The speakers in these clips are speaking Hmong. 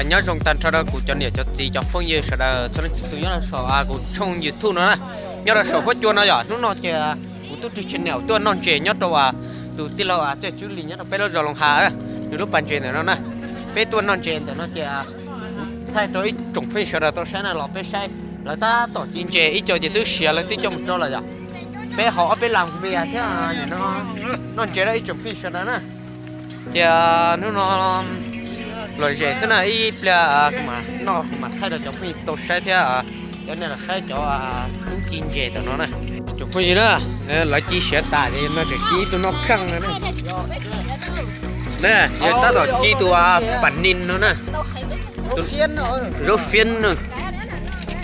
Nyob zoo tag nrho rau kuv cov niam cov txiv cov phooj ywg sawv daws txhua leej txhua tus nyob rau saum kuv tshooj YouTube no na. Nyob rau saum huab cua no yom, hnub no ces kuv Tub Rwg Channel tuaj noj ntses nyob rau tus tij laug Txawj Tswb Lis nyob rau peb lub zos Loos Has, nws lub pas ntses ntawm no na. Peb tuaj noj ntses ntawm no ces kuv thaij rau ib tsoom phooj ywg sawv daws tau saib na, los peb saib lawv tab tom ci ntses, ib co ces twb siav lawv twb coj mus rau lawm yom. Peb haus ob peb las npias thiab noj ntses rau ib tsoom phooj ywg sawv daws na. Ces hnub no lom zem xwb na, ib pliag kuv mam noj kuv mam thaij rau cov phooj ywg tau saib thiab. Cov nej los saib cov tub ci ntses tam no na. Tsoom phooj ywg na, lawv ci siav tas ces no tseem ci ib tug noj kheej no na. Tab tom ci tus pas nis no na. Zaub fiab no.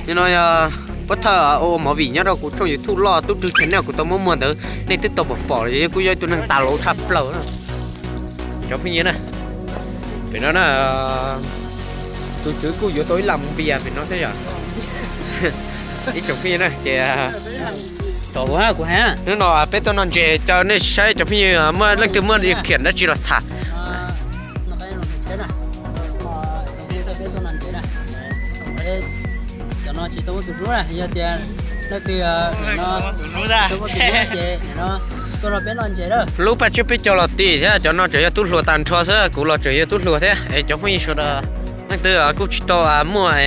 Nim no yog pab thawj ua movie nyob rau kuv tshooj YouTube loj Tub Rwg Channel kuv tau muab muag ntawd, nej twb tau pom pom los yog kuj yog ib tug neeg tas laus tshaj plaws na. Cov phooj ywg na, pem no na, tus tswv kuj yuav tau ib las npias pem no thiab yom. Ib tsoom phooj ywg na ces hnub no peb tuaj noj ntses caw nej saib cov phooj ywg muaj leej twg muaj khiam dab tsi los tham. Lub paj tsiab peb caug los tim thiab cov no tseem yog tub hluas tag nrho xwb, kuv los tseem yog tub hluas thiab es cov phooj ywg sawv daws leej twg kuj tsis tau muaj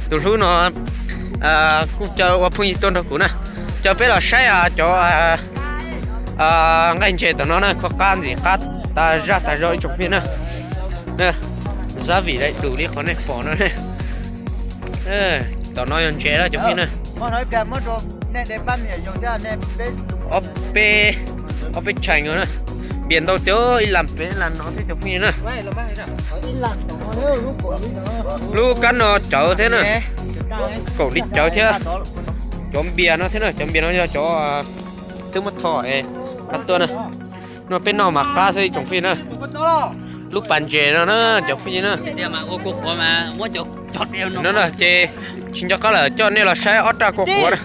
tus hlub no kuj caw ua phooj ywg tuaj nrog kuv na, caw peb los saib cov nqaij ntses tam no na, kho qab ntxim qab tas zaj tas zog ib tsoom phooj ywg na. Zab vim dai dus li qhov nej pom no. Tom no yog ntses na cov phooj ywg na. Ob peb, ob peb tshais na, npias ntau tiag, ib las pem ib las no thiab cov phooj ywg na. Lub kab no cawv thiab na, kaum li cawv thiab. Cov npias no thiab na, cov npias no yog cov twb muab tho qab tuaj na. No peb noj mas qab xwb ib tsoom phooj ywg na. Lub pas ntses no na cov phooj ywg na. No ces tsis nco qab lawm, coj nej los saib ob raj kua quav na.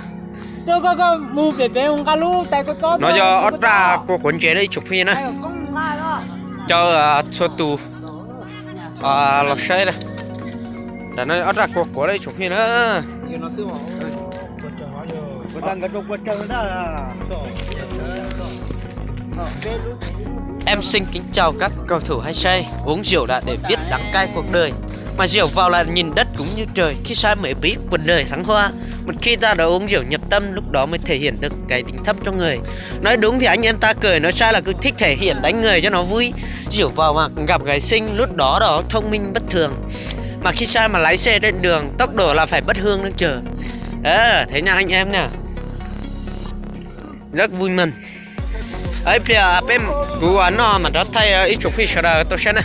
No yog ob raj kua quav ntses na ib tsoom phooj ywg na. Caw txhua tus los saib na. Tam no ob raj kua quav na ib tsoom phooj ywg na. Em xin kính chào các cầu thủ hăng say, uống rượu là để biết đắng cay cuộc đời, mà rượu vào là nhìn đất cũng như trời, khi say mới biết cuộc đời thăng hoa. Một khi ta đã uống rượu nhập tâm, lúc đó mới thể hiện được cái tính thâm trong người. Nói đúng thì anh em ta cười, nói sai là cứ thích thể hiện đánh người cho nó vui. Rượu vào mà gặp gái xinh, lúc đó đó thông minh bất thường. Mà khi say mà lái xe trên đường, tốc độ là phải bật hương đang chờ. Ờ, thế nha anh em nha. Rất vui mừng. Ib pliag peb, kuv noj mam rov thaij ib tsoom phooj ywg sawv daws tau saib na.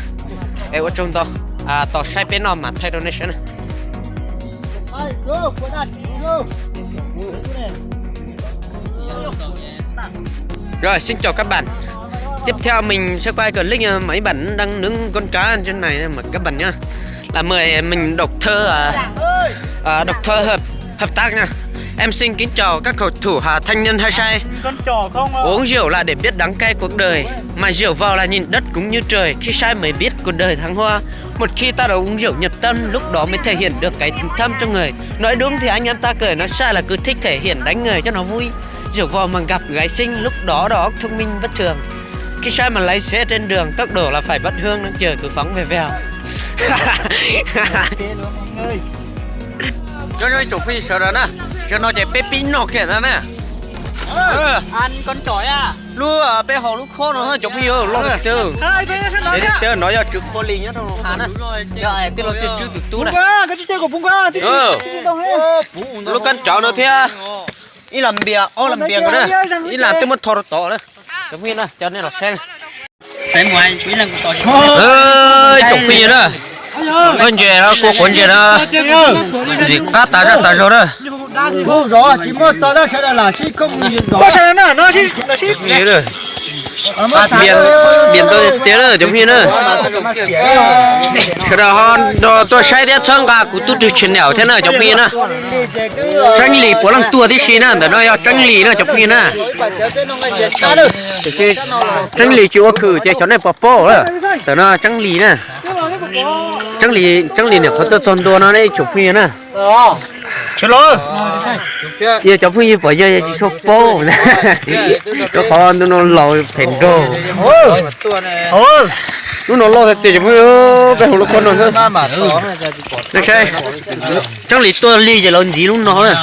Es ua tsaug ntau, tos saib peb noj mam thaij rau nej saib na. Rồi, xin chào các bạn. Tiếp theo mình sẽ quay clip, à, mấy bạn đang nướng con cá trên này mà các bạn nhá. Là mời mình đọc thơ, à, à, đọc thơ hợp hợp tác nha. Em xin kính chào các cầu thủ Hà Thanh Niên hai say. Uống rượu là để biết đắng cay cuộc đời, mà rượu vào là nhìn đất cũng như trời, khi say mới biết cuộc đời thăng hoa. Một khi ta đã uống rượu nhập tâm, lúc đó mới thể hiện được cái tính thâm trong người. Nói đúng thì anh em ta cười, nói sai là cứ thích thể hiện đánh người cho nó vui. Rượu vào mà gặp gái xinh, lúc đó đầu óc thông minh bất thường. Khi say mà lái xe trên đường, tốc độ là phải bật hương đang chờ cứ phóng về vèo. Nyob zoo ib tsoom phooj ywg sawv daws na, zaum no ces peb pib noj kiag na na. Lub peb haus lub khob no cov phooj ywg, loj tiag tiag. Tiag tiag no yog tswv Pua Lis nyob rau Loos Has na, yog tij laug Tswj Tswb tus tub na. Lub kab tsawv no thiab, ib las npias, ob las npias nkaus na, ib las twb muab tho rau tod lawm. Cov phooj ywg na, cov nej los saib. Ib tsoom phooj ywg na, ntses kua quav ntses na, ntxim qab tas zaj tas zog na. Npias ntau tiag na cov phooj ywg na. Sawv daws ho nrog tuaj saib thiab txhawb nqa kuv Tub Rwg Channel thiab na cov phooj ywg na. Tseeb Lis puav leej tuag tib si na, ntawm no yog Tseeb Lis na cov phooj ywg na. Tseeb Lis tsis ua khwm ces xyov nej puas paub, ntawm no Tseeb Lis na. Tseeb li, tseeb li niam qhuav tuaj txog ntua no ne tsoom phooj ywg na. Yog cov phooj ywg pom yog yog tsis tshua paub, rau qhov ntu no laus phem nraug. Lub no loj tiag tiag cov phooj ywg, peb hu lub qhov no xwb. Tseeb li tuaj lig ces lawv ntxiv lub no na.